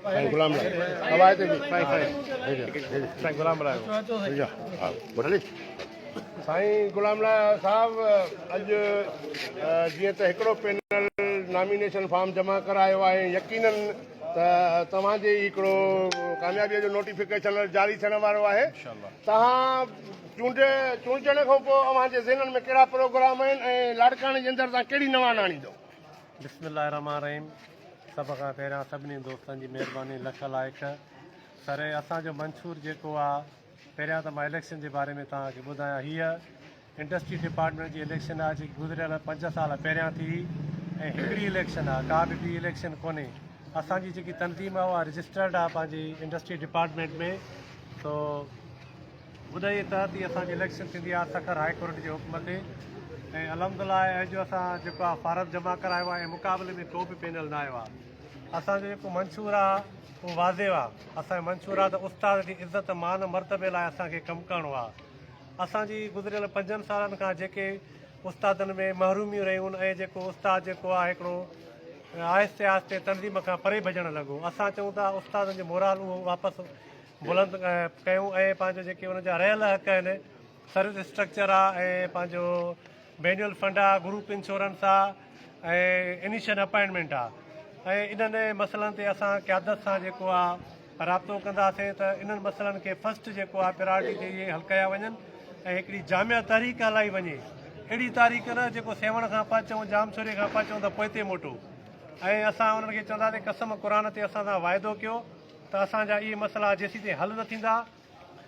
سائين غلام لاء هوا تي به سائين سائين سائين غلام لاء سائين غلام لاء صاحب اڄ جيئن ته هڪڙو پينل نامينيشن فارم جمع ڪرايو آهي يقينن ته توهان جي هڪڙو ڪاميابي جو نوٽيفڪيشن جاري ٿيڻ وارو آهي توهان چونڊ چونڊجڻ کان پوء اوهان جي ذهنن ۾ ڪهڙا پروگرام آهن ۽ لاڙڪاڻي جي اندر توهان ڪهڙي نواڻ آڻيندو بسم الله الرحمٰن الرحيم سڀ کان پهريان سڀني دوستن جي مهرباني لک لائق سر اسان جو منشور جيڪو آ پهريان ته مان اليڪشن جي باري ۾ توهان کي ٻڌايان هيء انڊسٽري ڊپارٽمينٽ جي اليڪشن آ جيڪي گذريل پنج سال پهريان ٿي هئي ۽ هڪڙي اليڪشن آ ڪا به ٻي اليڪشن ڪونهي اسان جي جيڪي تنظيم آ اها رجسٽرڊ آ پنهنجي انڊسٽري ڊپارٽمينٽ ۾ سو انهيء تحت ئي اسان جي اليڪشن ٿيندي آهي سکر هاء ڪورٽ جي حڪم تي ۽ الحمد لله اڄ اسان جيڪو آهي فارم جمع ڪرايو آهي ۽ مقابلي ۾ ڪو به پينل نه آيو آهي اسان جو جيڪو منشور آهي اهو واضح آهي اسان جو منشور آهي ته استاد جي عزت مان مرتبي لاء اسان کي ڪم ڪرڻو آهي اسان جي گذريل پنجن سالن کان جيڪي استادن ۾ محروميون رهيون ۽ جيڪو استاد جيڪو آهي هڪڙو آهستي آهستي تنظيم کان پري ڀڄڻ لڳو اسان چئون ٿا استادن جو مورال اهو واپس بلند ڪيون ۽ پنهنجو جيڪي انهن جا رهيل حق آهن سروس اسٽرڪچر آ ۽ پنهنجو مينوئل فنڊ آ گروپ انشورنس آ ۽ انيشل اپائنٽمينٽ آ ۽ انهن مسئلن تي اسان قيادت سان جيڪو آ رابطو ڪنداسين ته انهن مسئلن کي فرسٽ جيڪو آ پرائرٽي تي اهي حل ڪيا وڃن ۽ هڪڙي جامع تحريڪ هلائي وڃي اهڙي تحريڪ نه جيڪو سيوهڻ کان پهچون ڄامشوري کان پهچون ته پوئتي موٽو ۽ اسان انهن کي چونداسين قسم قرآن تي اسان سان واعدو ڪيو ته اسان جا اهي مسئلا جيسيتائين حل نه ٿيندا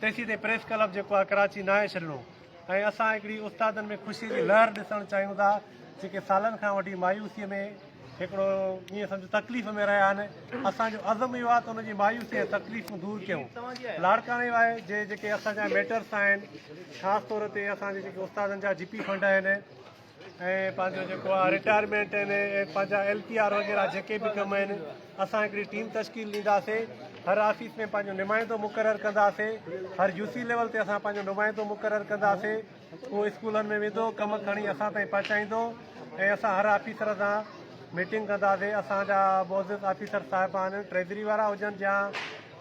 تيسيتائين پريس ڪلب جيڪو آهي ڪراچي ناهي ڇڏڻو ۽ اسان هڪڙي استادن ۾ خوشي جي لهر ڏسڻ چاهيون ٿا جيڪي سالن کان وٺي مايوسي ۾ هڪڙو ائين سمجهو تڪليف ۾ رهيا آهن اسان جو عزم اهو آهي ته ان جي مايوسي ۽ تڪليفون دور ڪيون لاڙڪاڻي واري جي جيڪي اسان جا ميٽرس آهن خاص طور تي اسان جي جيڪي استادن جا جي پي فنڊ آهن ۽ پنهنجو جيڪو آهي رٽائرمينٽ آهن ۽ پنهنجا ايل پي آر وغيره جيڪي به ڪم آهن اسان هڪڙي ٽيم تشڪيل ڏينداسي هر آفيس ۾ پنهنجو نمائندو مقرر ڪنداسي هر يو سي ليول تي اسان پنهنجو نمائندو مقرر ڪنداسي اهو اسڪولن ۾ ويندو ڪم کڻي اسان تائين پهچائيندو ۽ اسان هر آفيسر سان ميٽنگ ڪنداسي اسان جا معزز آفيسر صاحبان ٽريزري وارا هجن يا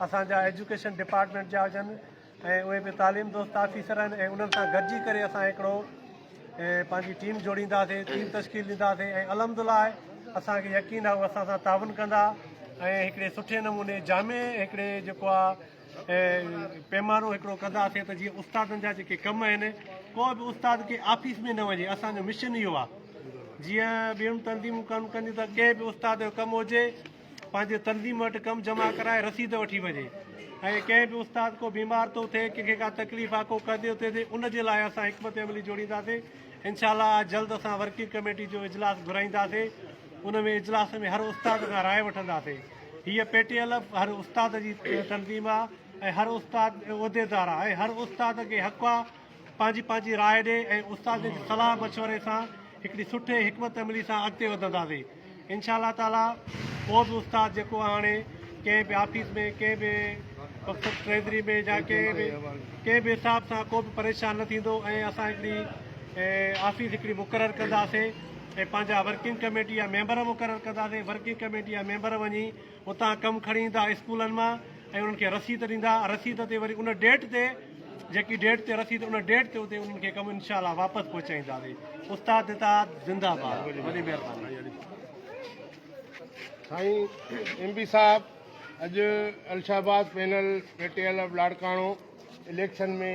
اسان جا ايجوڪيشن ڊپارٽمينٽ جا هجن ۽ اهي به تعليم دوست آفيسر آهن ۽ انهن سان گڏجي ڪري اسان هڪڙو پنهنجي ٽيم جوڙينداسين ٽيم تشڪيل ڏينداسين ۽ الحمد لله اسان کي يقين آهي اسان سان تعاون ڪندا ۽ هڪڙي سٺي نموني جامع هڪڙي جيڪو آهي پيمانو هڪڙو ڪنداسين ته جيئن استادن جا جيڪي ڪم آهن ڪو به استاد ڪنهن آفيس ۾ نه وڃي اسان جو مشن اهو آهي جيئن ٻيون تنظيمون ڪم ڪنديون ته ڪنهن به استاد جو ڪم هجي پنهنجي تنظيم وٽ ڪم جمع ڪرائي رسيد وٺي وڃي ۽ ڪنهن به استاد ڪو بيمار ٿو ٿئي ڪنهن کي ڪا تڪليف آ ڪو قيدي ٿو ٿئي ان جي لاء اسان حڪمت عملي جوڙينداسين انشاء الله جلد اسان ورڪنگ ڪميٽي جو اجلاس گهرائينداسين ان ۾ اجلاس ۾ هر استاد کان راء وٺنداسين هيء پي ٽي ايل ايف هر استاد جي تنظيم آ ۽ هر استاد عهديدار آ ۽ هر استاد کي حق آ پنهنجي پنهنجي راء ڏي ۽ استادن جي صلاح مشوري سان هڪڙي سٺي حڪمت عملي سان اڳتي وڌنداسين انشاء الله تعالي ڪو به استاد جيڪو هاڻي ڪنهن به آفيس ۾ ڪنهن به مقصد ٽريزري ۾ يا ڪنهن به ڪنهن به حساب سان ڪو به پريشان نه ٿيندو ۽ اسان هڪڙي آفيس هڪڙي مقرر ڪنداسين ۽ پنهنجا ورڪنگ ڪميٽي جا ميمبر مقرر ڪنداسين ورڪنگ ڪميٽي جا ميمبر وڃي اتان ڪم کڻي ايندا اسڪولن مان ۽ انهن کي رسيد ڏيندا رسيد تي وري ان ڊيٽ تي جيڪي ڊيٽ تي رسيد ان ڊيٽ تي اتي انهن کي ڪم انشاء الله واپس پهچائينداسين استاد اتحاد زنده باد وڏي مهرباني. سائين ايم بي صاحب اڄ Al Shahbaz panel P T L F Larkana election ۾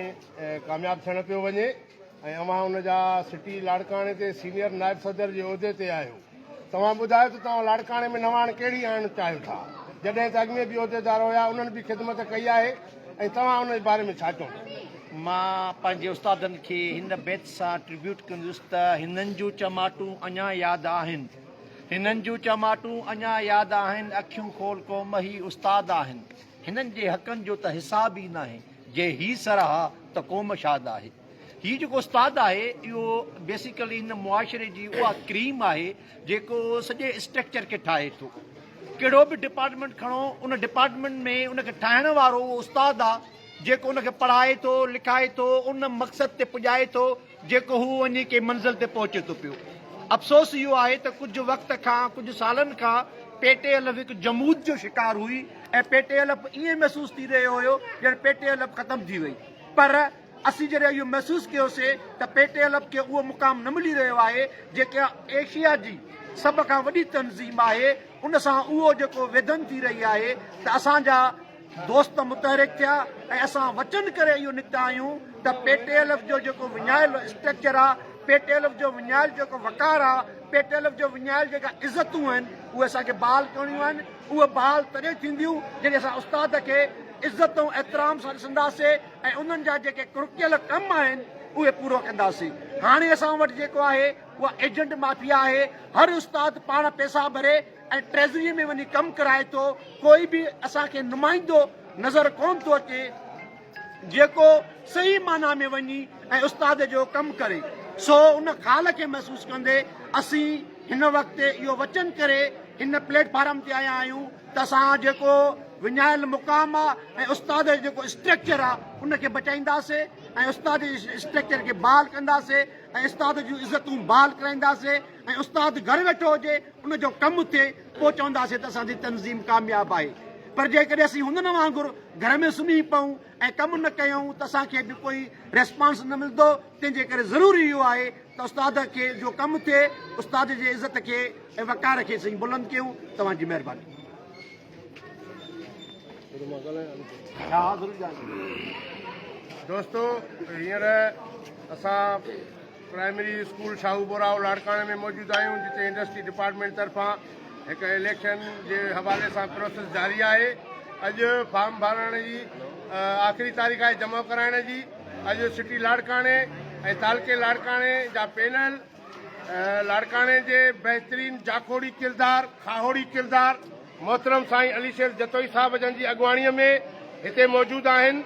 ڪامياب ٿيڻ پيو وڃي ۽ اوهان ان جا سٽي لاڙڪاڻي تي سينيئر نائب صدر جي عهدي تي آهيو. توهان ٻڌايو ته توهان لاڙڪاڻي ۾ نواڻ ڪهڙي آڻڻ چاهيو ٿا؟ جڏهن ته اڳ ۾ به عهديدار هيا انهن به خدمت ڪئي آهي ۽ توهان ان جي باري ۾ ڇا چوندو؟ مان پنهنجي استادن کي هن بيت سان ٽربيوٽ ڪندس ته هنن جون چماٽون اڃا ياد آهن هنن جون چماٽون اڃا ياد آهن اکيون کول قوم هي استاد آهن هنن جي حقن جو ته حساب ئي ناهي جي هي سرها ته قوم شاد آهي. هي جيڪو استاد آهي اهو بيسيڪلي هن معاشري جي اها ڪريم آهي جيڪو سڄي اسٽرڪچر کي ٺاهي ٿو. ڪهڙو به ڊپارٽمينٽ کڻو ان ڊپارٽمينٽ ۾ ان کي ٺاهڻ وارو اهو استاد آ جيڪو ان کي پڙهائي ٿو لکائي ٿو ان مقصد تي پڄائي ٿو جيڪو هو وڃي ڪنهن منزل تي پهچي ٿو پيو. افسوس اهو آهي ته ڪجهه وقت کان ڪجهه سالن کان پي ٽي ايل هڪ جمود جو شڪار هئي ۽ پي ٽي ايل ائين محسوس ٿي رهيو هيو ڄڻ پي ٽي ايل ختم ٿي وئي پر اسين جڏهن اهو محسوس ڪيوسي ته پي ٽي ايل کي اهو مقام نه ملي رهيو آهي جيڪا ايشيا جي سڀ کان وڏي تنظيم آهي ان سان اهو جيڪو ويڌن ٿي رهي آهي ته اسان جا دوست متحرڪ ٿيا ۽ اسان وچن ڪري اهو نڪتا آهيون ته پي ٽي ايل ايف جو جيڪو وڃايل اسٽرڪچر آ، پي ٽي ايل ايف جو وڃايل جيڪو وقار آ، پي ٽي ايل ايف جو وڃايل جيڪا عزتون آهن اهي اسان کي بحال ڪرڻيون آهن، اهي بحال تڏهن ٿينديون جڏهن اسان استاد کي عزت ۽ احترام سان ڏسنداسين ۽ انهن جا جيڪي ڪرڪيل ڪم آهن اهي پورو ڪنداسين. هاڻي اسان وٽ جيڪو آهي اها ايجنٽ مافيا آهي، هر استاد پاڻ پئسا ڀري ۽ ٽريزري ۾ وڃي ڪم ڪرائي ٿو، ڪوئي به اسان کي نمائندو نظر ڪونه ٿو اچي جيڪو صحيح معنيٰ ۾ وڃي ۽ استاد جو ڪم ڪري. سو ان خال کي محسوس ڪندي اسين هن وقت اهو وچن ڪري هن پليٽ فارم تي آيا آهيون ته اسان جيڪو وڃايل مقام آ ۽ استاد جو جيڪو اسٽرڪچر آ ان کي بچائينداسين ۽ استاد جي اسٽرڪچر کي بحال ڪنداسين ۽ استاد جون عزتون بحال ڪرائينداسين ۽ استاد گهر ويٺو هجي ان جو ڪم ٿئي پوء چونداسين ته اسان جي تنظيم ڪامياب آهي پر جيڪڏهن اسين هنن وانگر گهر ۾ سمهي پئون ۽ ڪم نه ڪيون ته اسان کي به ڪوئي ريسپانس نه ملندو تنهن جي ڪري ضروري اهو آهي ته استاد کي جو ڪم ٿئي استاد جي عزت کي ۽ وقار کي اسين بلند ڪيون توهان جي مهرباني. دوستو هينئر اسان پرائمري اسڪول شاهو بوراهو لاڙڪاڻي ۾ موجود آهيون جتي انڊسٽري ڊپارٽمينٽ طرفان هڪ اليڪشن جي حوالي سان پروسيس جاري آهي اڄ فارم ڀرڻ جي آخري تاريخ آهي جمع ڪرائڻ جي اڄ سٽي لاڙڪاڻي ۽ تعلقي لاڙڪاڻي جا پينل لاڙڪاڻي جي بهترين جاکوڙي ڪردار کاهوڙي ڪردار محترم سائين علي شير جتوئي صاحب جن جي اڳواڻي ۾ هتي موجود آهن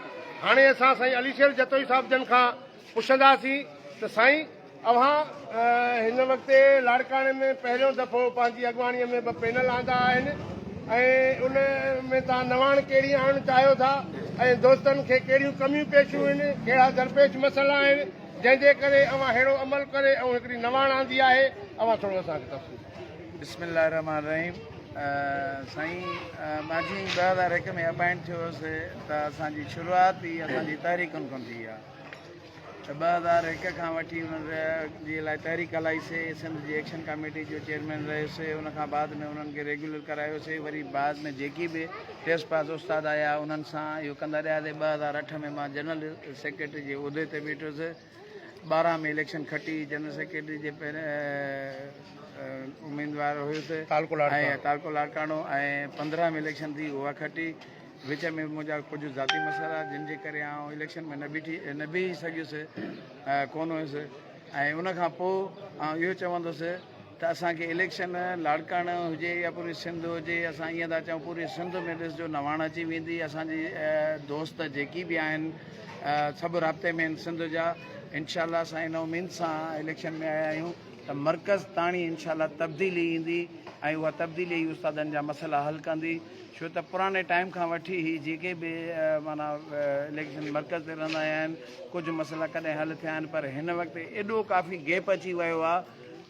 هاڻي اسان سائين علي شير جتوئي صاحب جن کان پڇنداسين ته سائين اوهان هن وقت لاڙڪاڻي ۾ پهريون دفعو پنهنجي اڳواڻي ۾ ٻه پينل آندا آهن ۽ ان ۾ توهان نواڻ ڪهڙي آڻڻ چاهيو ٿا ۽ دوستن کي ڪهڙيون ڪميون پيشيون آهن ڪهڙا درپيش مسئلا آهن جنهن جي ڪري اوهان ههڙو عمل ڪري ۽ هڪڙي نواڻ آندي آهي اوهان ٿورو اسان کي تفصيل. بسم الله الرحمٰن الرحيم سائين مان جيئن ئي 2001 ۾ اپائنٽ ٿيو هوس ته اسان جي شروعات ئي اسان جي تحريڪن کان ٿي آهي ته 2001 کان وٺي انهن جي لاء تحريڪ هلائي سي، سنڌ جي ايڪشن ڪاميٽي جو چيئرمين رهيس، ان کان بعد ۾ انهن کي ريگيولر ڪرايو سي، وري بعد ۾ جيڪي به ٽيسٽ پاس استاد آيا انهن سان اهو ڪندا رهياسي، 2008 ۾ مان جنرل سيڪريٽري جي عهدي تي بيٺس، 12 ۾ اليڪشن کٽي جنرل سيڪريٽري جي اميدوار هيس ۽ تعلقو لاڙڪاڻو ۽ 15 ۾ اليڪشن ٿي اها کٽي. وچ ۾ منهنجا ڪجهه ذاتي مسئلا جن جي ڪري آئون اليڪشن ۾ نه بيٺي نه بيهي سگهيس ڪونه هيس ۽ ان کان پوء آئون اهو چوندس ته اسان کي اليڪشن لاڙڪاڻو هجي يا پوري سنڌ هجي اسان ائين ٿا چئون پوري سنڌ ۾ ڏسجو نواڻ اچي ويندي اسان جي دوست جيڪي به آهن سڀ رابطي ۾ آهن سنڌ جا انشاء الله اسان ان اميد سان اليڪشن ۾ آيا آهيون ته مرڪز تاڻي انشاء الله تبديلي ايندي ۽ اها تبديلي ئي استادن جا مسئلا حل ڪندي ڇو ته پراڻي ٽائيم کان وٺي هي جيڪي به معنيٰ اليڪشن مرڪز تي رهندا آيا آهن ڪجهه مسئلا ڪڏهن حل ٿيا آهن پر هن وقت ايڏو ڪافي گيپ اچي ويو آهي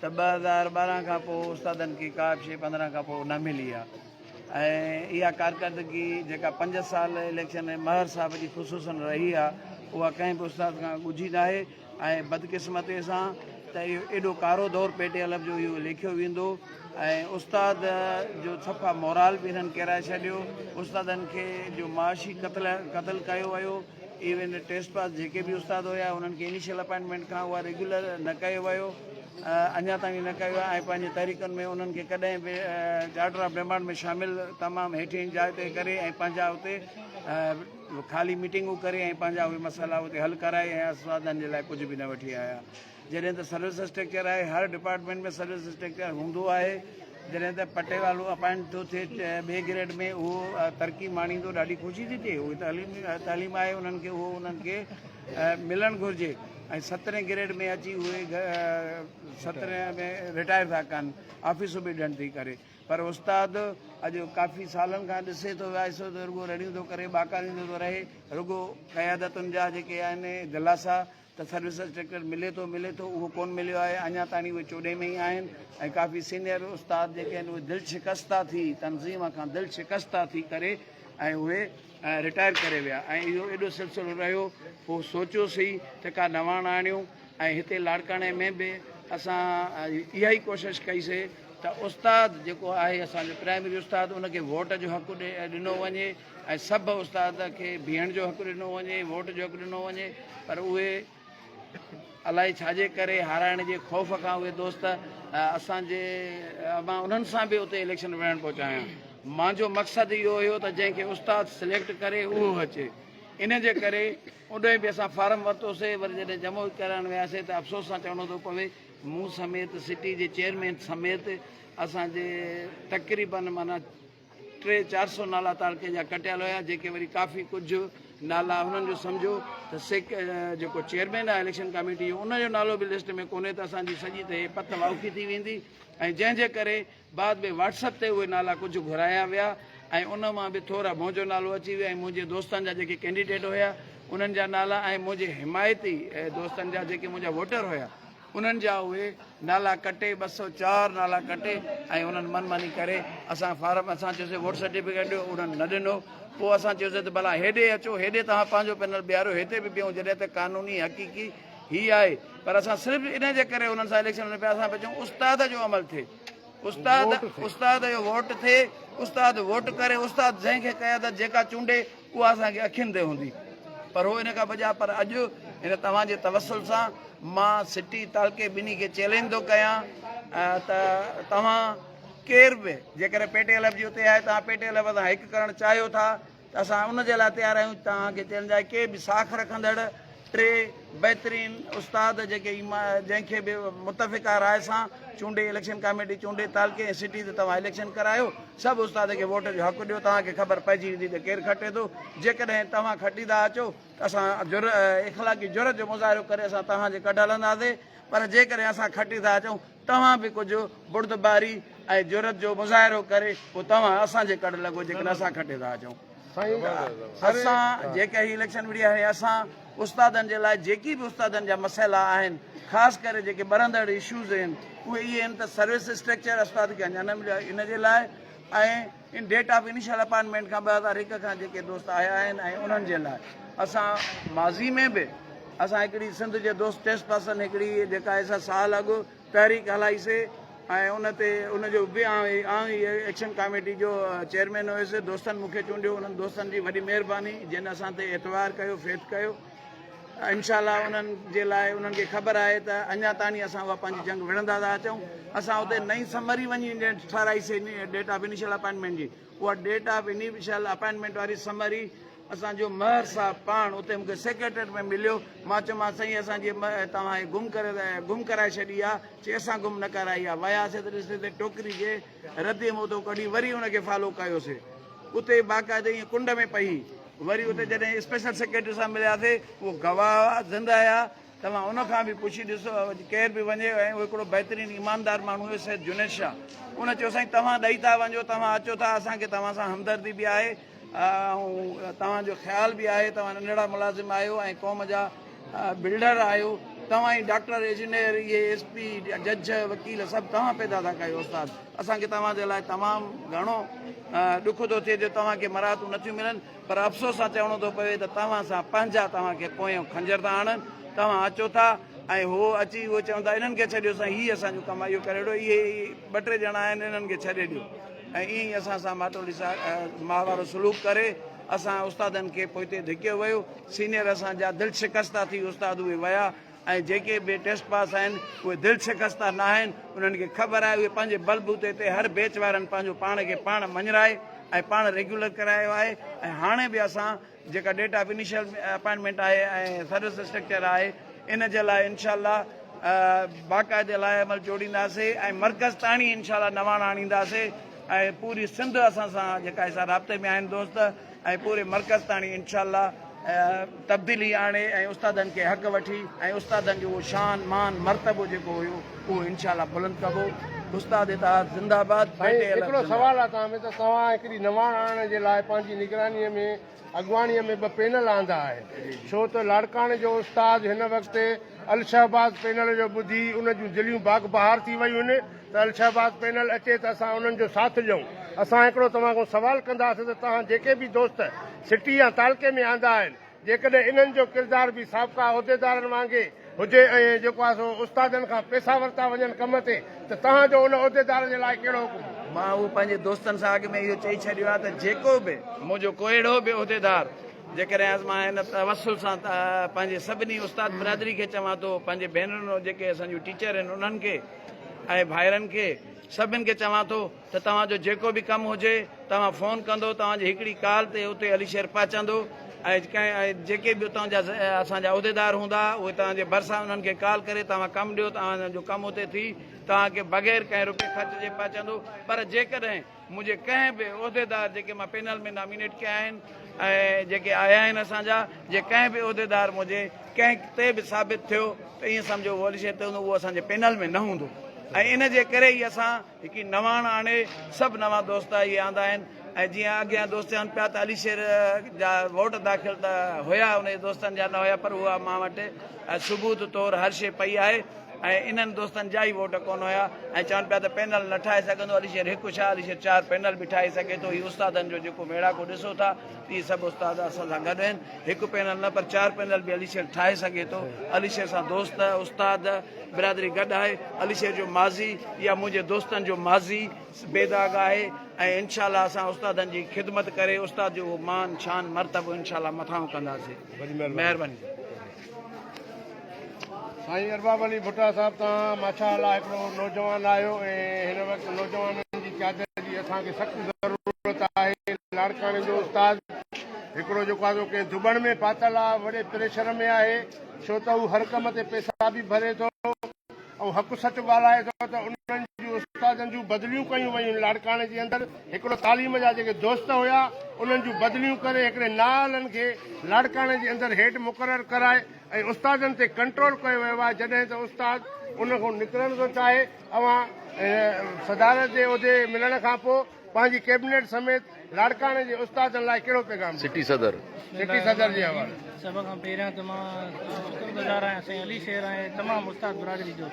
ته 2012 کان پوء استادن کي ڪا به شيء 15 کان پوء نه ملي آهي ۽ اها ڪارڪردگي جيڪا پنج سال اليڪشن مهر صاحب جي خصوصن رهي آهي اها ڪنهن به استاد کان ڳجهي ناهي ۽ بدقسمتي سان ته اهو ايڏو ڪارو دور پيٽي الف جو اهو ليکيو ويندو ۽ استاد جو صفا مورال به هنن ڪيرائي ڇڏيو استادن کي جو معاشي قتل قتل ڪيو ويو ايون ٽيسٽ پاس جيڪي به استاد هيا انهن کي انيشل اپائنٽمينٽ کان اها ريگيولر نه ڪيو ويو اڃا تائين نه ڪيو ويو ۽ پنهنجي تحريڪن ۾ انهن کي ڪڏهن به چارٽر آف ڊيمانڊ ۾ شامل تمام هيٺين جاء تي ڪري ۽ پنهنجا اتي خالي ميٽنگون ڪري ۽ پنهنجا اهي مسئلا اتي حل ڪرائي ۽ استادن جي لاء ڪجهه به نه وٺي آيا جڏهن ته سروس اسٽرڪچر آهي هر ڊپارٽمينٽ ۾ سروس اسٽرڪچر هوندو آهي جڏهن ته پٽيوالو اپائنٽ ٿو ٿئي ٻئي گريڊ ۾ اهو ترقي ماڻيندو ڏاڍي خوشي ٿي ٿئي اهي تعليم تعليم آهي انهن کي اهو انهن کي ملڻ گهرجي ۽ سترهين گريڊ ۾ اچي اهي سترهين ۾ رٽائر ٿا ڪن آفيسون به ڏين ٿي ڪري پر استاد اڄ ڪافي سالن کان ڏسي ٿو وائسو ته رڳو رڙيون ٿو ڪري ٻاڪاريندو ٿو رهي رڳو قيادتن جا جيڪي آهن دلاسا ته سروس اسٽرڪچر ملي ٿو ملي ٿو اهو ڪون مليو آهي اڃا تاڻي اهي چوڏهين ۾ ئي آهن ۽ ڪافي سينئر استاد جيڪي آهن اهي دل شڪسته ٿي تنظيم کان دل شڪسته ٿي ڪري ۽ اهي رٽائر ڪري ويا ۽ اهو ايڏو سلسلو رهيو پوء سوچيوسين ته ڪا نواڻ آڻيون ۽ هتي لاڙڪاڻي ۾ به اسان اها ئي ڪوشش ڪئي سي ته استاد جيڪو آهي اسان جو پرائمري استاد ان کي ووٽ جو حق ڏنو وڃي ۽ سڀ استاد کي بيهڻ جو حق ڏنو وڃي ووٽ جو حق ڏنو وڃي پر اهي الائي ڇاجي ڪري هارائڻ جي خوف کان اهي دوست اسان جي مان انهن سان به اتي اليڪشن وڙهڻ پيو چاهيان مانجو مقصد اهو هيو ته جنهن کي استاد سليڪٽ ڪري اهو اچي ان جي ڪري اڏهين به اسان فارم ورتوسي وري جڏهن جمع ڪرائڻ وياسي ته افسوس سان چوڻو ٿو پوي مون سميت سٽي جي چيئرمين سميت اسان جي تقريبن معنيٰ ٽي 400 نالا تعلقي جا ڪٽيل هيا جيڪي وري ڪافي ڪجهه نالا هنن جو سمجهو ته سيڪ جيڪو چيئرمين آهي اليڪشن ڪاميٽي جو ان جو نالو به لسٽ ۾ ڪونهي ته اسان جي سڄي ته هي پت واوکي ٿي ويندي ۽ جنهن جي ڪري بعد ۾ واٽس اپ تي اهي نالا ڪجهه گهرايا ويا ۽ ان مان به ٿورا منهنجو نالو اچي ويو ۽ منهنجي دوستن جا جيڪي ڪينڊيڊيٽ هيا انهن جا نالا ۽ منهنجي حمايتي دوستن جا جيڪي منهنجا ووٽر هيا انهن جا اهي نالا ڪٽي 204 نالا ڪٽي ۽ انهن من ماني ڪري اسان فارم اسان چيوسي ووٽ سرٽيفڪيٽ ڏيو انهن نه ڏنو پوء اسان چيوسي ته ڀلا هيڏي اچو هيڏي توهان پنهنجو پينل بيهاريو هتي به بيهون جڏهن ته قانوني حقيقي هي آهي پر اسان صرف ان جي ڪري انهن سان اليڪشن وڙهون پيا اسان پيا چئون استاد جو عمل ٿئي استاد استاد جو ووٽ ٿئي استاد ووٽ ڪري استاد جنهن کي قيادت جيڪا چونڊي اها اسان کي اکين تي هوندي پر هو ان کان بجاء پر اڄ هن توهان جي توسل سان مان سٽي تعلقي ٻنهي کي چئلينج ٿو ڪيان ته توهان ڪير به جيڪڏهن پي ٽي ايل ايف جي اتي آهي توهان پي ٽي ايل ايف سان هڪ ڪرڻ چاهيو ٿا ته اسان ان جي لاء تيار آهيون توهان کي چئلينج آهي ڪي به ساک رکندڙ ٽي بهترين استاد جيڪي جنهن کي به متفقه راء سان چونڊي اليڪشن ڪاميٽي چونڊي تعلقي ۽ سٽي تي توهان اليڪشن ڪرايو سڀ استاد کي ووٽ جو حق ڏيو توهان کي خبر پئجي ويندي ته ڪير کٽي ٿو جيڪڏهن توهان کٽي ٿا اچو ته اسان جر اخلاقي جرئت جو مظاهرو ڪري اسان توهان جي ڪڍ هلنداسي پر جيڪڏهن اسان کٽي ٿا اچون توهان به ڪجهه بردباري ۽ جرئت جو مظاهرو ڪري پوء توهان اسان جي ڪڍ لڳو جيڪڏهن اسان کٽي ٿا اچون. اسان جيڪا هي اليڪشن وڙهي آهي اسان استادن جي لاء جيڪي به استادن جا مسئلا آهن خاص ڪري جيڪي ٻرندڙ اشوز آهن اهي اهي آهن ته سروس اسٽرڪچر استاد کي اڃا نه مليو آهي ان جي لاء ۽ ان ڊيٽ آف انيشل اپائنٽمينٽ کان 2001 کان جيڪي دوست آيا آهن ۽ انهن جي لاء اسان ماضي ۾ به اسان هڪڙي سنڌ جي دوست ٽيسٽ پرسن هڪڙي جيڪا آهي سا سال اڳ تحريڪ هلائي سي ۽ ان تي ان جو به آئون ئي ايڪشن ڪاميٽي جو چيئرمين هيس دوستن مون کي چونڊيو انهن دوستن جي وڏي مهرباني جن اسان تي اعتبار ڪيو فيٿ ڪيو انشاء الله انهن جي لاء انهن کي خبر آهي ته اڃا تاڻي اسان اها پنهنجي جنگ وڙهندا ٿا اچون اسان اتي نئين سمري وڃي ٺهرائي سي ڊيٽ آف انيشل اپائنٽمينٽ جي اها ڊيٽ آف انيشل اپائنٽمينٽ واري سمري اسان جو مهر صاحب پاڻ اتي مون کي سيڪريٽريٽ ۾ مليو مان چيومانس سائين اسان جي توهان هي گم ڪري گم ڪرائي ڇڏي آ چي اسان گم نه ڪرائي آ وياسي ته ڏسي ته ٽوڪري جي ردي مان اتو ڪڍي وري ان کي فالو ڪيوسي اتي باقاعدي ائين ڪنڊ ۾ پئي وري اتي جڏهن اسپيشل سيڪريٽري سان ملياسي اهو گواهه آ زنده آ توهان ان کان به پڇي ڏسو ڪير به وڃي ۽ اهو هڪڙو بهترين ايماندار ماڻهو هيو سيد جنيد شاهه ان چيو سائين توهان ڏئي ٿا وڃو توهان اچو ٿا اسان کي توهان سان همدردي به آهي ۽ توهان جو خيال به آهي توهان ننڍڙا ملازم آهيو ۽ قوم جا بلڊر آهيو توهان ئي ڊاڪٽر انجنيئر اهي ايس پي جج وڪيل سڀ توهان پيدا ٿا ڪيو استاد اسان کي توهان جي لاء تمام گهڻو ڏک ٿو ٿئي جو توهان کي مراعتون نٿيون ملن پر افسوس سان چوڻو ٿو پوي ته توهان سان پنهنجا توهان کي پويون خنجر ٿا هڻن، توهان اچو ٿا ۽ هو اچي اهو چون ٿا انهن کي ڇڏيو سائين هي اسان جو ڪم آهي اهو ڪري ڏيو اهي ٻه ٽي ڄڻا آهن انهن کي ڇڏي ڏيو ۽ ائين ئي اسان سان ماٽولي ماء وارو سلوڪ ڪري اسان استادن کي پوئتي ڌڪيو ويو سينئر اسان جا دل شڪسته ٿي استاد اهي ويا ۽ جيڪي به ٽيسٽ پاس آهن اهي دل شڪسته ناهن انهن کي خبر آهي اهي پنهنجي بل بوتي تي هر بيچ وارن پنهنجو پاڻ کي پاڻ مڃرائي ۽ پاڻ ريگيولر ڪرايو آهي ۽ هاڻي به اسان جيڪا ڊيٽ آف انيشل اپائنٽمينٽ آهي ۽ سروس اسٽرڪچر آهي ان جي لاء انشاء الله باقاعدي لاء عمل جوڙينداسي ۽ مرڪز تاڻي انشاء الله نواڻ آڻينداسي ۽ پوري سنڌ اسان سان جيڪا اسان رابطي ۾ آهن دوست ۽ پوري مرڪز تاڻي انشاء الله. تبديلي آڻي ۽ استادن کي حق وٺي ۽ استادن جو اهو شان مان مرتبو جيڪو هيو اهو انشاء الله بلند ڪبو. استاد اتحاد زنده باد. سائين هڪڙو سوال آ توهان ۾ ته توهان هڪڙي نواڻ آڻڻ جي لاء پنهنجي نگراني ۾ اڳواڻي ۾ ٻه پينل آندا آهن ڇو ته لاڙڪاڻي جو استاد هن وقت الشهباز پينل جو ٻڌي ان جون دليون باغ بهار ٿي ويون آهن ته الشهباز پينل اچي ته اسان انهن جو ساٿ ڏيون. اسان هڪڙو توهان کان سوال ڪنداسين ته توهان جيڪي به دوست سٽي يا تعلقي ۾ آندا آهن جيڪڏهن انهن جو ڪردار به سابقا عهديدارن وانگي هجي ۽ جيڪو آهي سو استادن کان پئسا ورتا وڃن ڪم تي ته توهان جو ان عهديدار جي لاء ڪهڙو حڪم هوندو؟ مان اهو پنهنجي دوستن سان اڳ ۾ اهو چئي ڇڏيو آهي ته جيڪو به منهنجو ڪو اهڙو به عهديدار جيڪڏهن از مان هن توسل سان پنهنجي سڀني استاد برادري کي چوان ٿو پنهنجي ڀينرن جيڪي اسان جون ٽيچر آهن انهن کي ۽ ڀائرن کي سڀن کي چوان ٿو ته توهان جو جيڪو به ڪم هجي توهان فون ڪندو توهان جي هڪڙي ڪال تي اتي علي شير پهچندو ۽ ڪنهن جيڪي به اتان جا اسان جا عهديدار هوندا اهي توهان جي ڀرسان انهن کي ڪال ڪري توهان ڪم ڏيو توهان جو ڪم اتي ٿي توهان کي بغير ڪنهن روپي خرچ جي پهچندو پر جيڪڏهن منهنجي ڪنهن به عهديدار جيڪي مان پينل ۾ نامينيٽ ڪيا آهن ۽ جيڪي آيا آهن اسان جا جي ڪنهن به عهديدار منهنجي ڪنهن تي به ثابت ٿيو ته ائين سمجهو اهو علي شير تي هوندو اهو اسان جي پينل ۾ نه هوندو ۽ ان جي ڪري ئي اسان هڪي نواڻ آڻي سڀ نوان دوست اهي آندا آهن ۽ جيئن اڳيان دوست چون پيا ته علي شير جا ووٽ داخل ته هيا ان جي دوستن جا نه هيا پر اها مان وٽ ثبوت طور هر شي پئي آهي ۽ انهن دوستن جا ئي ووٽ ڪونه هيا ۽ چون پيا ته پينل نه ٺاهي سگهندو علي شير هڪ ڇا علي شير چار پينل به ٺاهي سگهي ٿو هي استادن جو جيڪو ميڙاڪو ڏسو ٿا ته اهي سڀ استاد اسان سان گڏ آهن هڪ پينل نه پر چار پينل به علي شير ٺاهي سگهي ٿو علي شير سان دوست استاد برادري گڏ آهي علي شير جو ماضي يا منهنجي دوستن جو ماضي بي داغ آهي ۽ انشاء الله اسان استادن جي خدمت ڪري استاد جو اهو مان شان مرتبو انشاء الله مٿانهون ڪنداسين مهرباني. سائين ارباب علي ڀٽا صاحب توهان ماشاء الله هڪڙو نوجوان آهيو ۽ هن وقت نوجوانن جي قيادت جي اسان کي سخت ضرورت آهي لاڙڪاڻي جو استاد هڪڙو جيڪو آهي سو ڪنهن ڌٻڻ ۾ ڦاٿل آهي وڏي پريشر ۾ آهي ڇو ته هو هر ڪم تي پئسا به ڀري ٿو ۽ حق سچ ڳالهائي ٿو ته انهن جون استادن جون بدليون ڪيون ويون لاڙڪاڻي جي اندر هڪڙو تعليم جا جيڪي دوست هيا انهن جون بدليون ڪري هڪڙي نااهلن کي لاڙڪاڻي جي اندر هيڊ مقرر ڪرائي ۽ استادن تي ڪنٽرول ڪيو ويو آهي جڏهن ته استاد ان کان نڪرڻ ٿو چاهي اوهان صدارت جي عهدي ملڻ کان پوء پنهنجي ڪيبنيٽ سميت لاڙڪاڻي جي استادن لاء ڪهڙو پيغام ڏيندو؟ سٽي صدر. سٽي صدر جي حوالي. سڀ کان پهريان ته مان شڪر گذار آهيان سائين علي شير ۽ تمام استاد برادري جو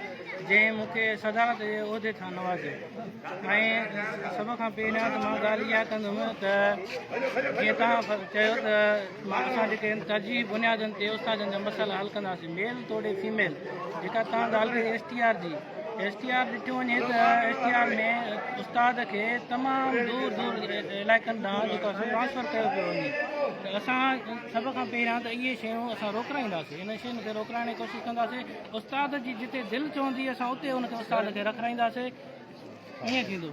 جنهن مون کي صدارت جي عهدي تان نوازيو ۽ سڀ کان پهريان ته مان ڳالهه اها ڪندم ته جيئن توهان چيو ته مان اسان جيڪي آهن ترجيحي بنيادن تي استادن جا مسئلا حل ڪنداسين ميل توڙي فيميل جيڪا توهان ڳالهه ڪئي ايس ٽي آر جي ايس ٽي آر ڏٺو وڃي ته ايس ٽي آر ۾ استاد کي تمام دور دور علائقن ڏانهن جيڪو آهي ٽرانسفر ڪيو پيو وڃي ته اسان سڀ کان پهريان ته اهي شيون اسان روڪرائينداسين انهن شين کي روڪرائڻ جي ڪوشش ڪنداسين استاد جي جتي دل چوندي اسان اتي ان کي استاد کي رکرائينداسين ائين ٿيندو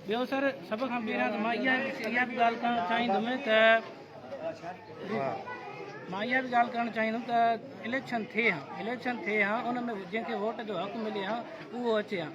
ٻيو سر سڀ کان پهريان ته مان اها اها به ڳالهه ڪرڻ چاهيندم ته مان اها به ڳالهه ڪرڻ چاهيندم ته اليڪشن ٿئي ها اليڪشن ٿئي ها ان ۾ جنهن کي ووٽ جو حق ملي ها اهو اچي ها.